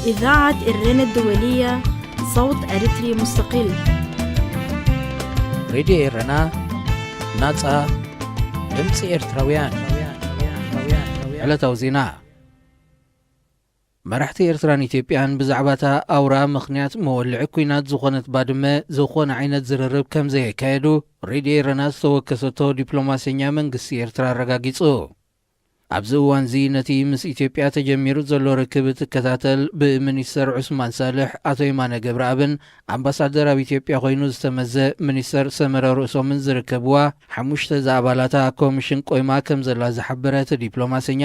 إذاعة إرنا الدولية، صوت أريتري مستقل. ሬድዮ ኤረና፣ ናጻ ድምጺ ኤርትራውያን። ዕለታዊ ዜና። መራሕቲ ኤርትራን ኢትዮጵያን ብዛዕባ እታ ኣውራ ምኽንያት መወልዒ ኲናት ዝኾነት ባድመ ዝኾነ ዓይነት ዝርርብ ከም ዘየካየዱ ሬድዮ ኤረና ዝተወከሰቶ ዲፕሎማሰኛ መንግስቲ ኤርትራ ኣረጋጊጹ። ኣብዚ እዋንዚ ነቲ ምስ ኢትዮጵያ ተጀሚሩ ዘሎ ርክብ እትከታተል ብሚኒስተር ዑስማን ሳልሕ ኣቶ የማነ ገብረኣብን ኣምባሳደር ኣብ ኢትዮጵያ ኮይኑ ዝተመዘ ሚኒስተር ሰመረ ርእሶምን ዝርከብዋ ሓሙሽተ ዝኣባላታ ኮሚሽን ቆይማ ከም ዘላ ዝሓበረ እቲ ዲፕሎማሰኛ፣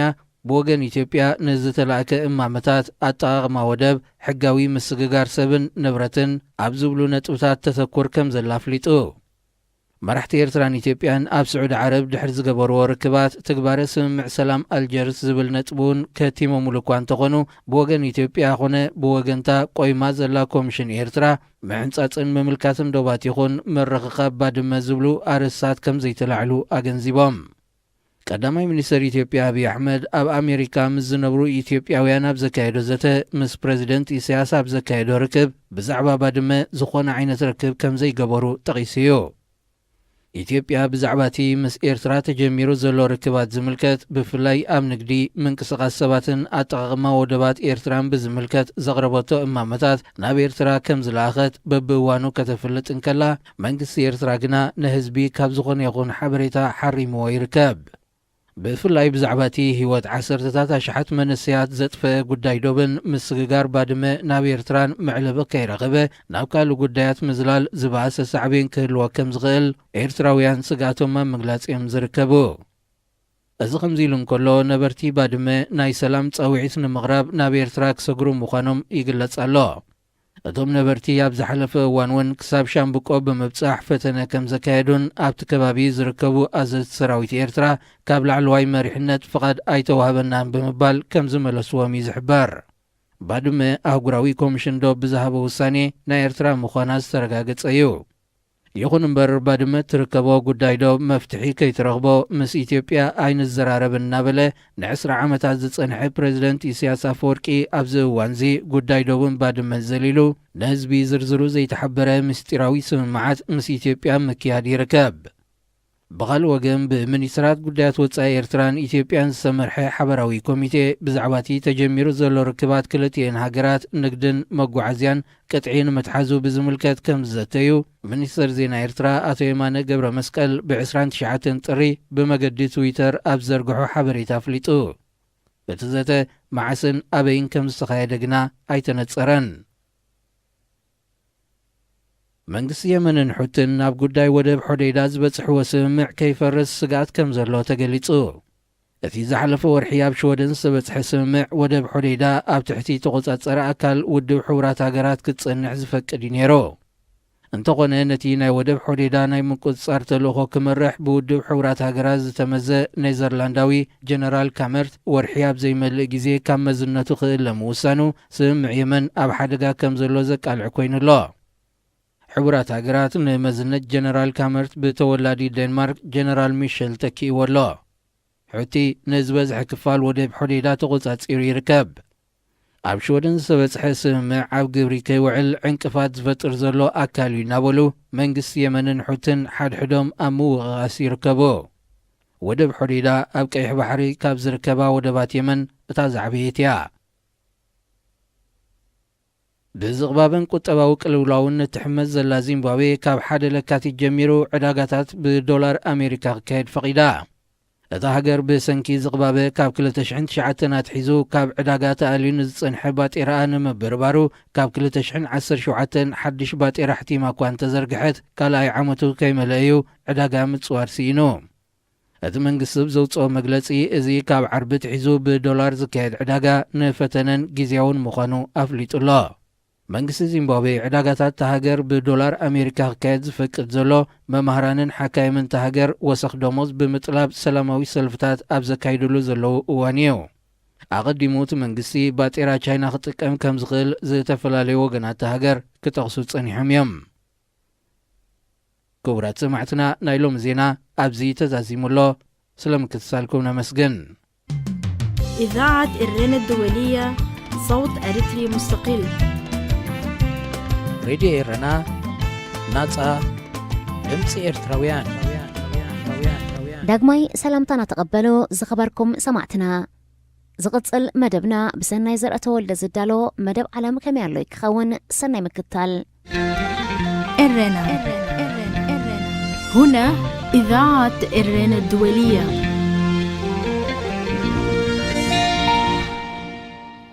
ብወገን ኢትዮጵያ ንዝተላእከ እማመታት ኣጠቓቕማ ወደብ፣ ሕጋዊ ምስግጋር ሰብን ንብረትን ኣብ ዝብሉ ነጥብታት ተተኩር ከም ዘላ ኣፍሊጡ። መራሕቲ ኤርትራን ኢትዮጵያን ኣብ ስዑዲ ዓረብ ድሕሪ ዝገበርዎ ርክባት ትግባረ ስምምዕ ሰላም ኣልጀርስ ዝብል ነጥቢ እውን ከቲሞምሉ እኳ እንተኾኑ፣ ብወገን ኢትዮጵያ ኾነ ብወገንታ ቆይማ ዘላ ኮሚሽን ኤርትራ ምሕንጻጽን ምምልካትን ዶባት ይኹን ምርኽኻብ ባድመ ዝብሉ ኣርእስታት ከም ዘይተላዕሉ ኣገንዚቦም። ቀዳማይ ሚኒስተር ኢትዮጵያ ኣብይ ኣሕመድ ኣብ ኣሜሪካ ምስ ዝነብሩ ኢትዮጵያውያን ኣብ ዘካየዶ ዘተ፣ ምስ ፕረዚደንት ኢሳያስ ኣብ ዘካየዶ ርክብ ብዛዕባ ባድመ ዝኾነ ዓይነት ርክብ ከም ዘይገበሩ ጠቒሱ እዩ። ኢትዮጵያ ብዛዕባ እቲ ምስ ኤርትራ ተጀሚሩ ዘሎ ርክባት ዝምልከት፣ ብፍላይ ኣብ ንግዲ፣ ምንቅስቓስ ሰባትን ኣጠቓቕማ ወደባት ኤርትራን ብዝምልከት ዘቕረበቶ እማመታት ናብ ኤርትራ ከም ዝለኣኸት በብእዋኑ ከተፍልጥ እንከላ፣ መንግስቲ ኤርትራ ግና ንህዝቢ ካብ ዝኾነ ይኹን ሓበሬታ ሓሪምዎ ይርከብ። ብፍላይ ብዛዕባ እቲ ህይወት ዓሰርተታት ኣሽሓት መንእሰያት ዘጥፈአ ጉዳይ ዶብን ምስግጋር ባድመ ናብ ኤርትራን መዕለቢ ከይረኸበ ናብ ካልእ ጉዳያት ምዝላል ዝበኣሰ ሳዕቤን ክህልዎ ከም ዝኽእል ኤርትራውያን ስግኣቶም ኣብ ምግላጽ እዮም ዝርከቡ። እዚ ከምዚ ኢሉ እንከሎ፣ ነበርቲ ባድመ ናይ ሰላም ጻውዒት ንምቕራብ ናብ ኤርትራ ክሰግሩ ምዃኖም ይግለጽ ኣሎ። እቶም ነበርቲ ኣብ ዝሓለፈ እዋን እውን ክሳብ ሻምብቆ ብምብጻሕ ፈተነ ከም ዘካየዱን ኣብቲ ከባቢ ዝርከቡ ኣዘዝቲ ሰራዊት ኤርትራ ካብ ላዕለዋይ መሪሕነት ፍቓድ ኣይተዋህበናን ብምባል ከም ዝመለስዎም እዩ ዝሕበር። ባድመ ኣህጉራዊ ኮሚሽን ዶብ ብዝሃቦ ውሳኔ ናይ ኤርትራ ምዃና ዝተረጋገጸ እዩ። ይኹን እምበር፣ ባድመ ትርከቦ ጉዳይ ዶብ መፍትሒ ከይትረኽቦ ምስ ኢትዮጵያ ኣይንዘራረብን እናበለ ንዕስራ ዓመታት ዝጸንሐ ፕረዚደንት ኢሳያስ ኣፈወርቂ ኣብዚ እዋንዚ ጉዳይ ዶብን ባድመን ዘሊሉ ንህዝቢ ዝርዝሩ ዘይተሓበረ ምስጢራዊ ስምምዓት ምስ ኢትዮጵያ ምክያድ ይርከብ። ብኻልእ ወገን፣ ብሚኒስትራት ጉዳያት ወጻኢ ኤርትራን ኢትዮጵያን ዝተመርሐ ሓበራዊ ኮሚቴ ብዛዕባ እቲ ተጀሚሩ ዘሎ ርክባት ክልቲኤን ሃገራት ንግድን መጓዓዝያን ቅጥዒ ንምትሓዙ ብዝምልከት ከም ዝዘተዩ ሚኒስተር ዜና ኤርትራ ኣቶ የማነ ገብረ መስቀል ብ ዕስራን ትሽዓተን ጥሪ ብመገዲ ትዊተር ኣብ ዝዘርግሖ ሓበሬታ ኣፍሊጡ። እቲ ዘተ መዓስን ኣበይን ከም ዝተኻየደ ግና ኣይተነጸረን። መንግስቲ የመንን ሑትን ናብ ጉዳይ ወደብ ሖዴይዳ ዝበጽሕዎ ስምምዕ ከይፈርስ ስግኣት ከም ዘሎ ተገሊጹ። እቲ ዝሓለፈ ወርሒ ኣብ ሽወደን ዝተበጽሐ ስምምዕ፣ ወደብ ሖዴይዳ ኣብ ትሕቲ ተቖጻጸሪ ኣካል ውድብ ሕቡራት ሃገራት ክትጸንሕ ዝፈቅድ እዩ ነይሩ። እንተኾነ፣ ነቲ ናይ ወደብ ሖዴይዳ ናይ ምቁጽጻር ተልእኾ ክመርሕ ብውድብ ሕቡራት ሃገራት ዝተመዘ ኔዘርላንዳዊ ጀነራል ካመርት፣ ወርሒ ኣብ ዘይመልእ ግዜ ካብ መዝነቱ ክእለ ምውሳኑ ስምምዕ የመን ኣብ ሓደጋ ከም ዘሎ ዘቃልዕ ኮይኑ ኣሎ። ሕቡራት ሃገራት ንመዝነት ጀነራል ካመርት ብተወላዲ ዴንማርክ ጀነራል ሚሸል ተኪእዎ ኣሎ። ሑቲ ንዝበዝሐ ክፋል ወደብ ሖዴይዳ ተቖጻጺሩ ይርከብ። ኣብ ሽወደን ዝተበጽሐ ስምምዕ ኣብ ግብሪ ከይውዕል ዕንቅፋት ዝፈጥር ዘሎ ኣካል እዩ እናበሉ መንግስቲ የመንን ሑትን ሓድሕዶም ኣብ ምውቕቓስ ይርከቡ። ወደብ ሖዴይዳ ኣብ ቀይሕ ባሕሪ ካብ ዝርከባ ወደባት የመን እታ ዝዓበየት እያ። ብዝቕባበን ቁጠባዊ ቅልውላውን እትሕመስ ዘላ ዚምባብዌ፣ ካብ ሓደ ለካቲት ጀሚሩ ዕዳጋታት ብዶላር ኣሜሪካ ክካየድ ፈቒዳ። እታ ሃገር ብሰንኪ ዝቕባበ ካብ ክልተ ሽሕን ትሽዓተን ኣትሒዙ ካብ ዕዳጋ ተኣልዩ ንዝጸንሐ ባጤራኣ ንምብርባሩ፣ ካብ ክልተ ሽሕን ዓሰርተ ሸውዓተን ሓድሽ ባጤራ ሕቲማ እኳ እንተዘርግሐት፣ ካልኣይ ዓመቱ ከይመለአ እዩ ዕዳጋ ምጽዋር ስኢኑ። እቲ መንግስቲ ብዘውጽኦ መግለጺ፣ እዚ ካብ ዓርቢ ኣትሒዙ ብዶላር ዝካየድ ዕዳጋ ንፈተነን ግዝያውን ምዃኑ ኣፍሊጡ ኣሎ። መንግስቲ ዚምባብዌ ዕዳጋታት እታ ሃገር ብዶላር ኣሜሪካ ክካየድ ዝፈቅድ ዘሎ፣ መማህራንን ሓካይምን እታ ሃገር ወሰኽ ደሞዝ ብምጥላብ ሰላማዊ ሰልፍታት ኣብ ዘካይድሉ ዘለዉ እዋን እዩ። ኣቐዲሙ እቲ መንግስቲ ባጤራ ቻይና ክጥቀም ከም ዝኽእል ዝተፈላለዩ ወገናት እታ ሃገር ክጠቕሱ ጸኒሖም እዮም። ክቡራት ሰማዕትና፣ ናይ ሎሚ ዜና ኣብዚ ተዛዚሙ ኣሎ። ስለ ምክትታልኩም ነመስግን። إذاعة إرنا الدولية، صوت أريتري مستقل. ሬድዮ ኤረና፣ ናጻ ድምጺ ኤርትራውያን። ዳግማይ ሰላምታና ተቐበሉ ዝኸበርኩም ሰማዕትና። ዝቕጽል መደብና ብሰናይ ዘርአ ተወልደ ዝዳሎ መደብ ዓለም ከመይ ኣሎ ክኸውን። ሰናይ ምክታል። إرنا هنا إذاعة إرنا الدولية.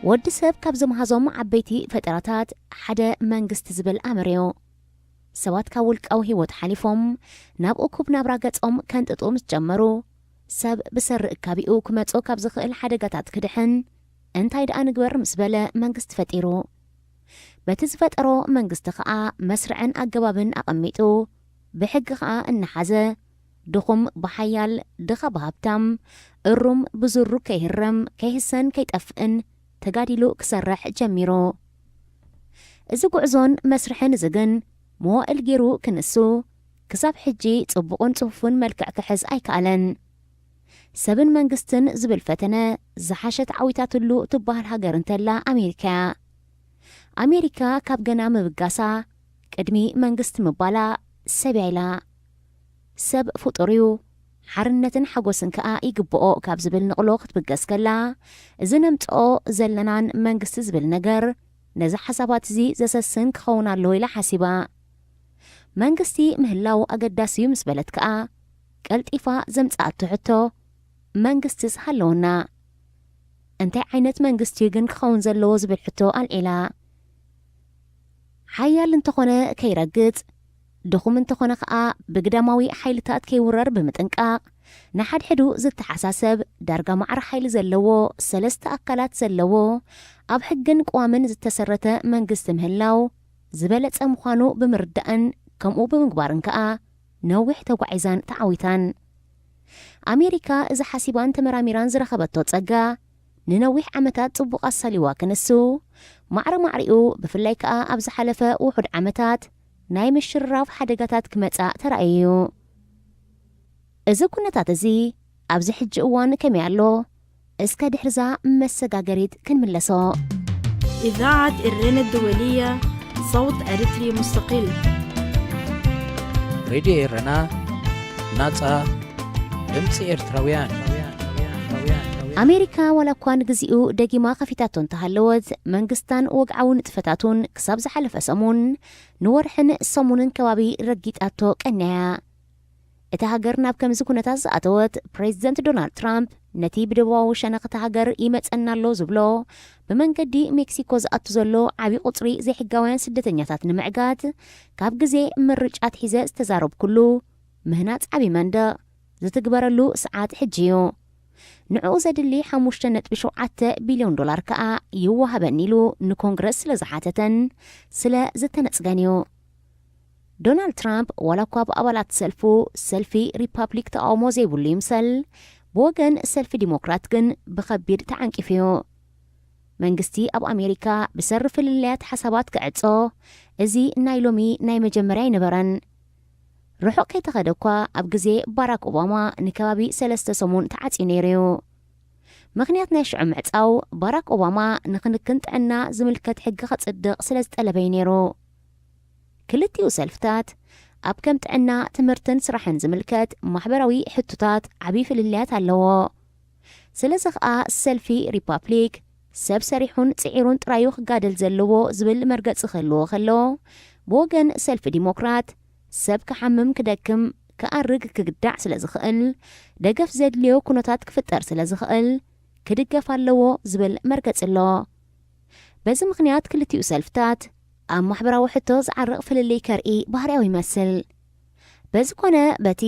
ወዲ ሰብ ካብ ዝመሃዞም ዓበይቲ ፈጠራታት ሓደ መንግስቲ ዝብል ኣምር እዩ። ሰባት ካብ ውልቃዊ ህይወት ሓሊፎም ናብ እኩብ ናብራ ገጾም ከንጥጡ ምስ ጀመሩ፣ ሰብ ብሰሪ እካቢኡ ክመጾ ካብ ዝኽእል ሓደጋታት ክድሕን እንታይ ደኣ ንግበር ምስ በለ መንግስቲ ፈጢሩ። በቲ ዝፈጠሮ መንግስቲ ከኣ መስርዕን ኣገባብን ኣቐሚጡ፣ ብሕጊ ከኣ እናሓዘ፣ ድኹም ብሓያል፣ ድኻ ብሃብታም፣ እሩም ብዝሩ ከይህረም፣ ከይህሰን ከይጠፍእን ተጋዲሉ ክሰርሕ ጀሚሩ። እዚ ጉዕዞን መስርሕን እዚ ግን መዋእል ገይሩ ክንሱ፣ ክሳብ ሕጂ ጽቡቕን ጽፉፍን መልክዕ ክሕዝ ኣይከኣለን። ሰብን መንግስትን ዝብል ፈተነ ዝሓሸ ተዓዊታትሉ ትበሃል ሃገር እንተላ ኣሜሪካ እያ። ኣሜሪካ ካብ ገና ምብጋሳ ቅድሚ መንግስቲ ምባላ ሰብ እያ ኢላ። ሰብ ፍጡር እዩ፣ ሓርነትን ሓጎስን ከኣ ይግብኦ ካብ ዝብል ንቕሎ ክትብገስ ከላ፣ እዚ ነምጽኦ ዘለናን መንግስቲ ዝብል ነገር ነዚ ሓሳባት እዚ ዘሰስን ክኸውን ኣለዎ ኢላ ሓሲባ። መንግስቲ ምህላው ኣገዳሲ እዩ ምስ በለት ከኣ፣ ቀልጢፋ ዘምጽኣቶ ሕቶ፣ መንግስቲስ ሃለወና እንታይ ዓይነት መንግስቲ እዩ ግን ክኸውን ዘለዎ ዝብል ሕቶ ኣልዒላ። ሓያል እንተኾነ ከይረግጽ፣ ድኹም እንተኾነ ከኣ ብግዳማዊ ሓይልታት ከይውረር ብምጥንቃቕ፣ ንሓድሕዱ ዝተሓሳሰብ ዳርጋ ማዕረ ሓይሊ ዘለዎ ሰለስተ ኣካላት ዘለዎ ኣብ ሕግን ቅዋምን ዝተሰረተ መንግስቲ ምህላው ዝበለጸ ምዃኑ ብምርዳእን ከምኡ ብምግባርን ከኣ ነዊሕ ተጓዒዛን ተዓዊታን። ኣሜሪካ እዚ ሓሲባን ተመራሚራን ዝረኸበቶ ጸጋ ንነዊሕ ዓመታት ጽቡቕ ኣሳሊዋ ክንሱ፣ ማዕረ ማዕሪኡ ብፍላይ ከኣ ኣብ ዝሓለፈ ውሑድ ዓመታት ናይ ምሽርራፍ ሓደጋታት ክመጻእ ተራእዩ እዩ። እዚ ኩነታት እዚ ኣብዚ ሕጂ እዋን ከመይ ኣሎ? እስከ ድሕርዛ መሰጋገሪት ክንምለሶ። إذاعة إرنا الدولية، صوت أريتري مستقل. ሬድዮ ኤረና፣ ናጻ ድምጺ ኤርትራውያን። ኣሜሪካ ዋላ እኳ ንግዚኡ ደጊማ ከፊታቶ እንተሃለወት፣ መንግስታን ወግዓዊ ንጥፈታቱን ክሳብ ዝሓለፈ ሰሙን ንወርሕን ሰሙንን ከባቢ ረጊጣቶ ቀንያ እያ። እታ ሃገር ናብ ከምዚ ኩነታት ዝኣተወት፣ ፕሬዚደንት ዶናልድ ትራምፕ ነቲ ብደቡባዊ ሸነኽ እታ ሃገር ይመጸና ኣሎ ዝብሎ ብመንገዲ ሜክሲኮ ዝኣቱ ዘሎ ዓቢ ቁጽሪ ዘይሕጋውያን ስደተኛታት ንምዕጋት ካብ ግዜ ምርጫ ኣትሒዘ ዝተዛረብኩሉ ምህናጽ ዓቢ መንደቕ ዝትግበረሉ ሰዓት ሕጂ እዩ። ንዕኡ ዘድሊ ሓሙሽተ ነጥቢ ሸውዓተ ቢልዮን ዶላር ከኣ ይወሃበኒ ኢሉ ንኮንግረስ ስለ ዝሓተተን ስለ ዝተነጽገን እዩ። ዶናልድ ትራምፕ ዋላ እኳ ብኣባላት ሰልፉ ሰልፊ ሪፓብሊክ ተቓውሞ ዘይብሉ ይምሰል፣ ብወገን ሰልፊ ዲሞክራት ግን ብኸቢድ ተዓንቂፉ እዩ። መንግስቲ ኣብ ኣሜሪካ ብሰሪ ፍልልያት ሓሳባት ክዕጾ እዚ ናይ ሎሚ ናይ መጀመርያ ኣይነበረን። ርሑቕ ከይተኸደ እኳ ኣብ ግዜ ባራክ ኦባማ ንከባቢ ሰለስተ ሰሙን ተዓጽዩ ነይሩ እዩ። ምኽንያት ናይ ሽዑ ምዕጻው ባራክ ኦባማ ንክንክን ጥዕና ዝምልከት ሕጊ ከጽድቕ ስለ ዝጠለበ እዩ ነይሩ። ክልቲኡ ሰልፍታት ኣብ ከም ጥዕና፣ ትምህርትን ስራሕን ዝምልከት ማሕበራዊ ሕቶታት ዓቢ ፍልልያት ኣለዎ። ስለዚ ኸኣ ሰልፊ ሪፓብሊክ ሰብ ሰሪሑን ጽዒሩን ጥራዩ ክጋደል ዘለዎ ዝብል መርገጺ ክህልዎ ከሎ፣ ብወገን ሰልፊ ዲሞክራት ሰብ ክሓምም፣ ክደክም፣ ክኣርግ፣ ክግዳዕ ስለ ዝኽእል፣ ደገፍ ዘድልዮ ኩነታት ክፍጠር ስለ ዝኽእል ክድገፍ ኣለዎ ዝብል መርገጺ ኣሎ። በዚ ምኽንያት ክልቲኡ ሰልፍታት ኣብ ማሕበራዊ ሕቶ ዝዓርቕ ፍልልይ ከርኢ ባህርያዊ ይመስል። በዚ ኮነ በቲ፣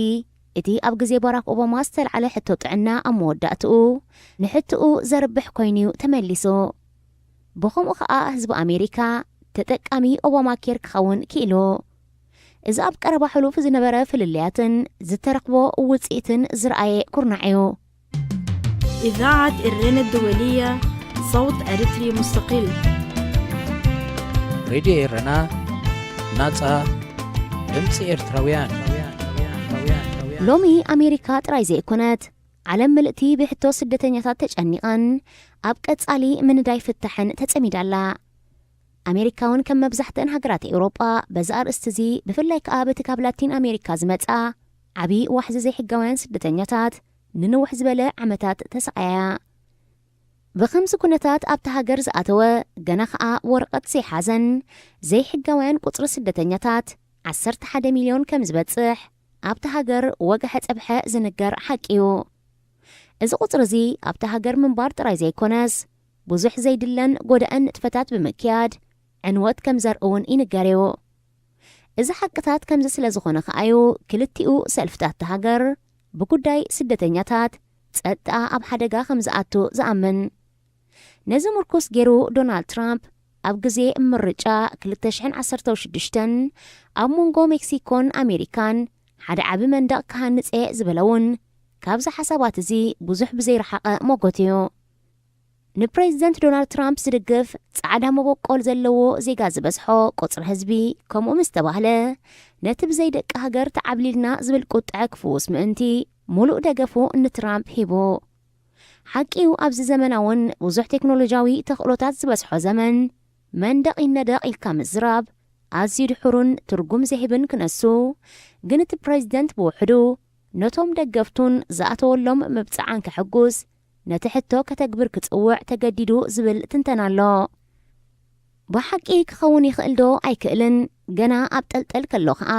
እቲ ኣብ ግዜ ባራክ ኦባማ ዝተልዓለ ሕቶ ጥዕና ኣብ መወዳእትኡ ንሕቶኡ ዘርብሕ ኮይኑ'ዩ ተመሊሱ። ብኸምኡ ኸኣ ህዝቢ ኣሜሪካ ተጠቃሚ ኦባማ ኬር ክኸውን ክኢሉ። እዚ ኣብ ቀረባ ሕሉፍ ዝነበረ ፍልልያትን ዝተረኽቦ ውጽኢትን ዝረኣየ ኩርናዕ እዩ። إذاعة إرنا الدولية، صوت أريتري مستقل. ሬድዮ ኤረና፣ ናጻ ድምጺ ኤርትራውያን። ሎሚ ኣሜሪካ ጥራይ ዘይኮነት፣ ዓለም ምልእቲ ብሕቶ ስደተኛታት ተጨኒቐን ኣብ ቀጻሊ ምንዳይ ፍታሕን ተጸሚዳ ኣላ። ኣሜሪካ እውን ከም መብዛሕትአን ሃገራት ኤውሮጳ በዚ ኣርእስቲ እዚ፣ ብፍላይ ከኣ በቲ ካብ ላቲን ኣሜሪካ ዝመጻ ዓቢ ዋሕዚ ዘይሕጋውያን ስደተኛታት ንንውሕ ዝበለ ዓመታት ተሰቓያ። ብኸምዚ ኩነታት ኣብቲ ሃገር ዝኣተወ፣ ገና ከኣ ወረቐት ዘይሓዘን ዘይሕጋውያን ቁጽሪ ስደተኛታት ዓሰርተ ሓደ ሚልዮን ከም ዝበጽሕ ኣብቲ ሃገር ወግሐ ጸብሐ ዝንገር ሓቂ እዩ። እዚ ቁጽሪ እዚ ኣብቲ ሃገር ምንባር ጥራይ ዘይኮነስ፣ ብዙሕ ዘይድለን ጎዳእን ንጥፈታት ብምክያድ ዕንወት ከም ዘርኢ እውን ይንገር እዩ። እዚ ሓቅታት ከምዚ ስለ ዝኾነ ከኣ እዩ ክልቲኡ ሰልፍታት እታ ሃገር ብጉዳይ ስደተኛታት ጸጥታ ኣብ ሓደጋ ከም ዝኣቱ ዝኣምን። ነዚ ምርኩስ ገይሩ ዶናልድ ትራምፕ ኣብ ግዜ ምርጫ ክልተ ሽሕን ዓሰርተ ሽዱሽተን ኣብ መንጎ ሜክሲኮን ኣሜሪካን ሓደ ዓቢ መንደቕ ክሃንጽ እየ ዝበለ እውን ካብዚ ሓሳባት እዚ ብዙሕ ብዘይረሓቐ ሞጎት እዩ። ንፕሬዚደንት ዶናልድ ትራምፕ ዝድግፍ ጻዕዳ መበቆል ዘለዎ ዜጋ ዝበዝሖ ቁጽሪ ህዝቢ ከምኡ ምስ ተባህለ፣ ነቲ ብዘይ ደቂ ሃገር ተዓብሊልና ዝብል ቁጥዐ ክፍውስ ምእንቲ፣ ሙሉእ ደገፉ ንትራምፕ ሂቡ። ሓቂ እዩ፣ ኣብዚ ዘመናውን ብዙሕ ቴክኖሎጂያዊ ተኽእሎታት ዝበዝሖ ዘመን፣ መንደቕ ይነደቕ ኢልካ ምዝራብ ኣዝዩ ድሑሩን ትርጉም ዘይህብን ክነሱ፣ ግን እቲ ፕሬዚደንት ብውሕዱ ነቶም ደገፍቱን ዝኣተወሎም ምብጻዓን ከሐጉስ፣ ነቲ ሕቶ ከተግብር ክጽውዕ ተገዲዱ ዝብል ትንተና ኣሎ። ብሓቂ ክኸውን ይኽእል ዶ ኣይክእልን ገና ኣብ ጠልጠል ከሎ ከኣ፣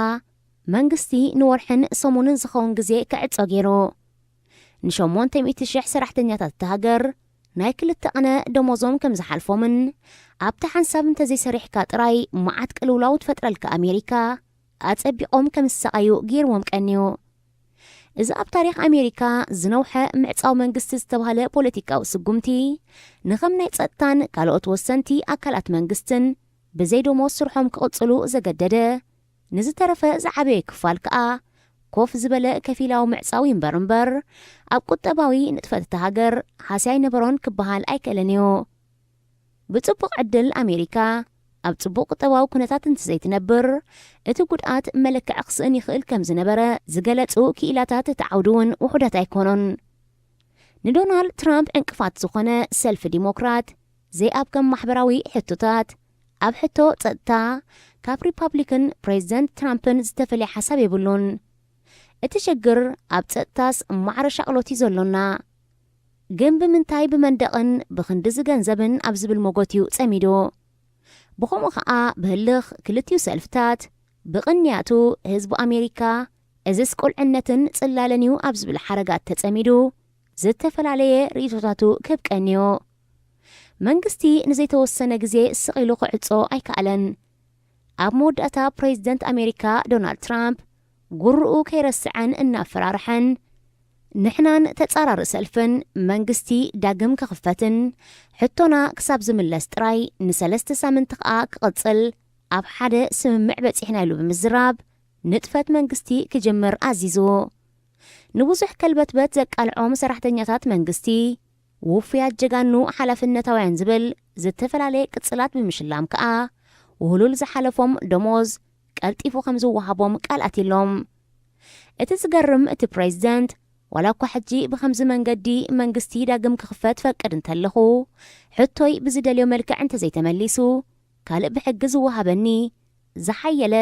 መንግስቲ ንወርሕን ሰሙንን ዝኸውን ግዜ ክዕጾ ገይሩ። ንሸሞንተ ሚእቲ ሽሕ ሰራሕተኛታት እታ ሃገር ናይ ክልተ ቅነ ደሞዞም ከም ዝሓልፎምን፣ ኣብቲ ሓንሳብ እንተዘይሰሪሕካ ጥራይ መዓት ቅልውላው ትፈጥረልካ ኣሜሪካ ኣጸቢቖም ከም ዝሰቓዩ ገይርዎም ቀንዩ። እዚ ኣብ ታሪኽ ኣሜሪካ ዝነውሐ ምዕጻው መንግስቲ ዝተባህለ ፖለቲካዊ ስጉምቲ፣ ንኸም ናይ ጸጥታን ካልኦት ወሰንቲ ኣካላት መንግስትን ብዘይ ደሞዝ ስርሖም ክቕጽሉ ዘገደደ፣ ንዝተረፈ ዝዓበየ ክፋል ከኣ ኮፍ ዝበለ ከፊላዊ ምዕጻው ይንበር እምበር፣ ኣብ ቁጠባዊ ንጥፈት እታ ሃገር ሃስያ ኣይነበሮን ክበሃል ኣይክእልን እዩ። ብጽቡቕ ዕድል ኣሜሪካ ኣብ ጽቡቕ ቁጠባዊ ኩነታት እንተዘይትነብር፣ እቲ ጉድኣት መለክዒ ክስእን ይኽእል ከም ዝነበረ ዝገለጹ ክኢላታት እቲ ዓውዲ እውን ውሑዳት ኣይኮኑን። ንዶናልድ ትራምፕ ዕንቅፋት ዝኾነ ሰልፊ ዲሞክራት ዘይኣብ ከም ማሕበራዊ ሕቶታት፣ ኣብ ሕቶ ጸጥታ ካብ ሪፓብሊክን ፕሬዚደንት ትራምፕን ዝተፈልየ ሓሳብ የብሉን። እቲ ሽግር ኣብ ጸጥታስ ማዕረ ሻቕሎት እዩ ዘሎና። ግን ብምንታይ ብመንደቕን ብኽንድዚ ገንዘብን ኣብ ዝብል ሞጎት እዩ ጸሚዱ። ብኸምኡ ኸኣ ብህልኽ ክልቲኡ ሰልፍታት ብቕንያቱ ህዝቢ ኣሜሪካ እዝስ ቁልዕነትን ጽላለን እዩ ኣብ ዝብል ሓረጋት ተጸሚዱ ዝተፈላለየ ርእይቶታቱ ክህብ ቀንዩ። መንግስቲ ንዘይተወሰነ ግዜ ስቕ ኢሉ ክዕጾ ኣይከኣለን። ኣብ መወዳእታ ፕሬዚደንት ኣሜሪካ ዶናልድ ትራምፕ ጉርኡ ከይረስዐን እናፈራርሐን ንሕናን ተጻራሪ ሰልፍን መንግስቲ ዳግም ክኽፈትን ሕቶና ክሳብ ዝምለስ ጥራይ ንሰለስተ ሳምንቲ ከኣ ክቕጽል ኣብ ሓደ ስምምዕ በጺሕና ኢሉ ብምዝራብ ንጥፈት መንግስቲ ክጅምር ኣዚዙ። ንብዙሕ ከልበትበት ዘቃልዖም ሰራሕተኛታት መንግስቲ ውፉያት ጀጋኑ ሓላፍነታውያን ዝብል ዝተፈላለየ ቅጽላት ብምሽላም ከኣ ውህሉል ዝሓለፎም ደሞዝ ቀልጢፉ ከም ዝወሃቦም ቃል ኣትሎም። እቲ ዝገርም እቲ ፕሬዚደንት ዋላ እኳ ሕጂ ብኸምዚ መንገዲ መንግስቲ ዳግም ክኽፈት ፈቅድ እንተለኹ ሕቶይ ብዝደልዮ መልክዕ እንተዘይተመሊሱ ካልእ ብሕጊ ዝወሃበኒ ዝሓየለ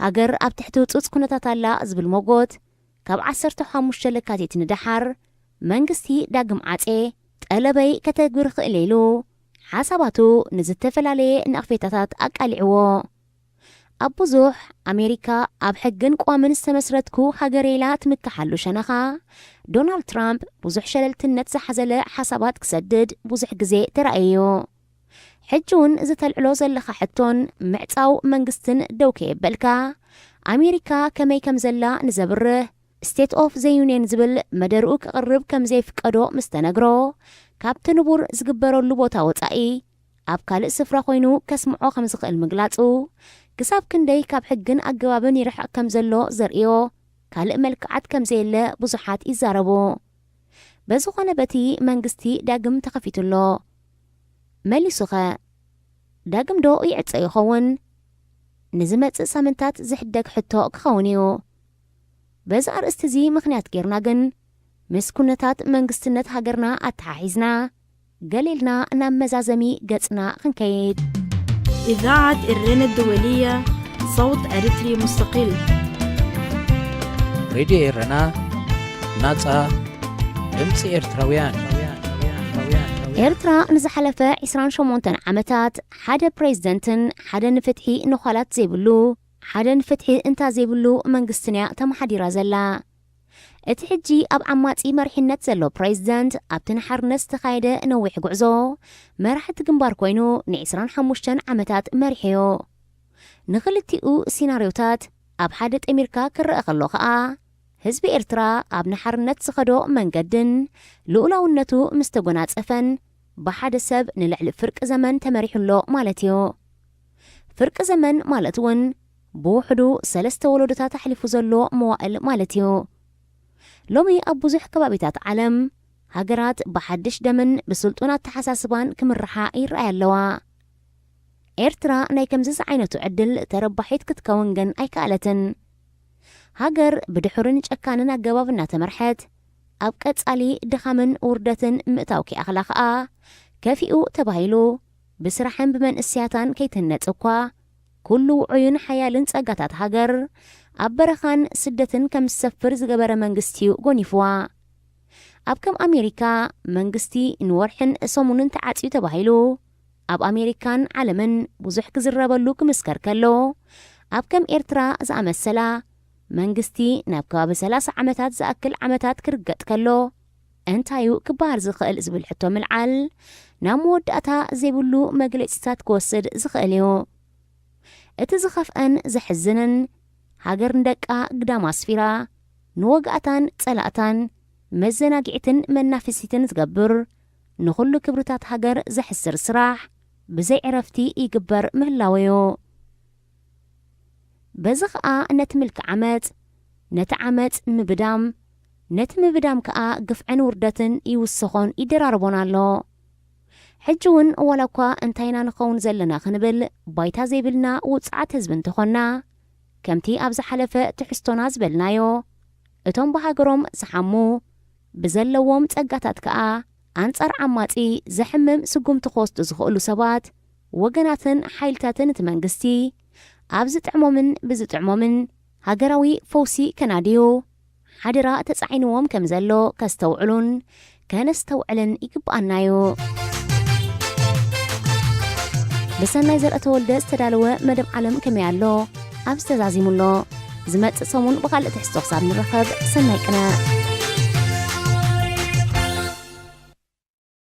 ሃገር ኣብ ትሕቲ ህጹጽ ኩነታት ኣላ ዝብል ሞጎት ካብ ዓሰርተ ሓሙሽተ ለካቲት ንደሓር መንግስቲ ዳግም ዓጼ ጠለበይ ከተግብር ክእል ኢሉ ሓሳባቱ ንዝተፈላለየ ነቕፌታታት ኣቃሊዕዎ። ኣብ ብዙሕ ኣሜሪካ ኣብ ሕግን ቅዋምን ዝተመስረትኩ ሃገር ኢላ ትምክሓሉ ሸነኻ ዶናልድ ትራምፕ ብዙሕ ሸለልትነት ዝሓዘለ ሓሳባት ክሰድድ ብዙሕ ግዜ ተራእዩ። ሕጂ እውን ዝተልዕሎ ዘለኻ ሕቶን ምዕጻው መንግስትን ደው ከየበልካ ኣሜሪካ ከመይ ከም ዘላ ንዘብርህ ስቴት ኦፍ ዘ ዩኒየን ዝብል መደርኡ ክቕርብ ከም ዘይፍቀዶ ምስ ተነግሮ ካብቲ ንቡር ዝግበረሉ ቦታ ወጻኢ ኣብ ካልእ ስፍራ ኮይኑ ከስምዖ ከም ዝኽእል ምግላጹ ክሳብ ክንደይ ካብ ሕግን ኣገባብን ይርሕቕ ከም ዘሎ ዘርእዮ ካልእ መልክዓት ከም ዘየለ ብዙሓት ይዛረቡ። በዝኾነ በቲ መንግስቲ ዳግም ተኸፊቱ ኣሎ። መሊሱ ኸ ዳግም ዶ ይዕጸ ይኸውን? ንዝመጽእ ሳምንታት ዝሕደግ ሕቶ ክኸውን እዩ። በዚ ኣርእስቲ እዚ ምኽንያት ጌርና ግን ምስ ኩነታት መንግስትነት ሃገርና ኣተሓሒዝና፣ ገሊልና ናብ መዛዘሚ ገጽና ክንከይድ። إذاعة إرينا الدولية، صوت أريتري مستقل. ሬድዮ ኤረና፣ ናጻ ድምጺ ኤርትራውያን። ኤርትራ ንዝሓለፈ ዕስራን ሸሞንተን ዓመታት ሓደ ፕሬዝደንትን ሓደ ንፍትሒ ነዃላት ዘይብሉ፣ ሓደ ንፍትሒ እንታ ዘይብሉ መንግስትን እያ ተመሓዲራ ዘላ። እቲ ሕጂ ኣብ ዓማጺ መሪሕነት ዘሎ ፕሬዝደንት ኣብቲ ንሓርነት ዝተኻየደ ነዊሕ ጉዕዞ መራሕቲ ግንባር ኮይኑ ንዕስራን ሓሙሽተን ዓመታት መሪሕዮ። ንኽልቲኡ ሲናርዮታት ኣብ ሓደ ጠሚርካ ክረአ ከሎ ኸኣ ህዝቢ ኤርትራ ኣብ ንሓርነት ዝኸዶ መንገድን ልኡላውነቱ ምስ ተጎናጸፈን ብሓደ ሰብ ንልዕሊ ፍርቂ ዘመን ተመሪሑ ኣሎ ማለት እዩ። ፍርቂ ዘመን ማለት እውን ብውሕዱ ሰለስተ ወለዶታት ኣሕሊፉ ዘሎ መዋእል ማለት እዩ። ሎሚ ኣብ ብዙሕ ከባቢታት ዓለም ሃገራት ብሓድሽ ደምን ብስልጡን ኣተሓሳስባን ክምርሓ ይረኣያ ኣለዋ። ኤርትራ ናይ ከምዚ ዝዓይነቱ ዕድል ተረባሒት ክትከውን ግን ኣይከኣለትን። ሃገር ብድሑርን ጨካንን ኣገባብ እናተመርሐት ኣብ ቀጻሊ ድኻምን ውርደትን ምእታው ኪኣኽላ ኸኣ ከፊኡ ተባሂሉ ብስራሕን ብመንእስያታን ከይትህነጽ እኳ ኩሉ ውዑይን ሓያልን ጸጋታት ሃገር ኣብ በረኻን ስደትን ከም ዝሰፍር ዝገበረ መንግስቲ እዩ ጎኒፍዋ። ኣብ ከም ኣሜሪካ መንግስቲ ንወርሕን ሰሙንን ተዓጽዩ ተባሂሉ ኣብ ኣሜሪካን ዓለምን ብዙሕ ክዝረበሉ ክምስከር ከሎ፣ ኣብ ከም ኤርትራ ዝኣመሰላ መንግስቲ ናብ ከባቢ ሰላሳ ዓመታት ዝኣክል ዓመታት ክርገጥ ከሎ፣ እንታዩ ክበሃል ዝኽእል ዝብል ሕቶ ምልዓል ናብ መወዳእታ ዘይብሉ መግለጺታት ክወስድ ዝኽእል እዩ። እቲ ዝኸፍአን ዘሕዝንን፣ ሃገር ንደቃ ግዳም ኣስፊራ ንወጋእታን ጸላእታን መዘናጊዕትን መናፍሲትን ዝገብር፣ ንኹሉ ክብርታት ሃገር ዘሕስር ስራሕ ብዘይ ዕረፍቲ ይግበር ምህላወዮ። በዚ ኸኣ ነቲ ምልኪ ዓመጽ፣ ነቲ ዓመጽ ምብዳም፣ ነቲ ምብዳም ከኣ ግፍዕን ውርደትን ይውስኾን ይደራርቦን ኣሎ። ሕጂ እውን ዋላ እኳ እንታይ ኢና ንኸውን ዘለና ክንብል ባይታ ዘይብልና ውጽዓት ህዝቢ እንተኾንና፣ ከምቲ ኣብ ዝሓለፈ ትሕዝቶና ዝበልናዮ፣ እቶም ብሃገሮም ዝሓሙ ብዘለዎም ጸጋታት ከኣ ኣንጻር ዓማጺ ዘሕምም ስጉምቲ ክወስዱ ዝኽእሉ ሰባት፣ ወገናትን ሓይልታትን እቲ መንግስቲ ኣብ ዝጥዕሞምን ብዝጥዕሞምን ሃገራዊ ፈውሲ ከናድዩ ሓደራ ተጻዒንዎም ከም ዘሎ ከስተውዕሉን ከነስተውዕልን ይግብኣናዩ። ብሰናይ ዘርአተወልደ ዝተዳለወ መደብ ዓለም ከመይ ኣሎ ኣብዚ ተዛዚሙ ኣሎ። ዝመጽእ ሰሙን ብኻልእ ትሕዝቶ ክሳብ ንራኸብ ሰናይ ቅነ።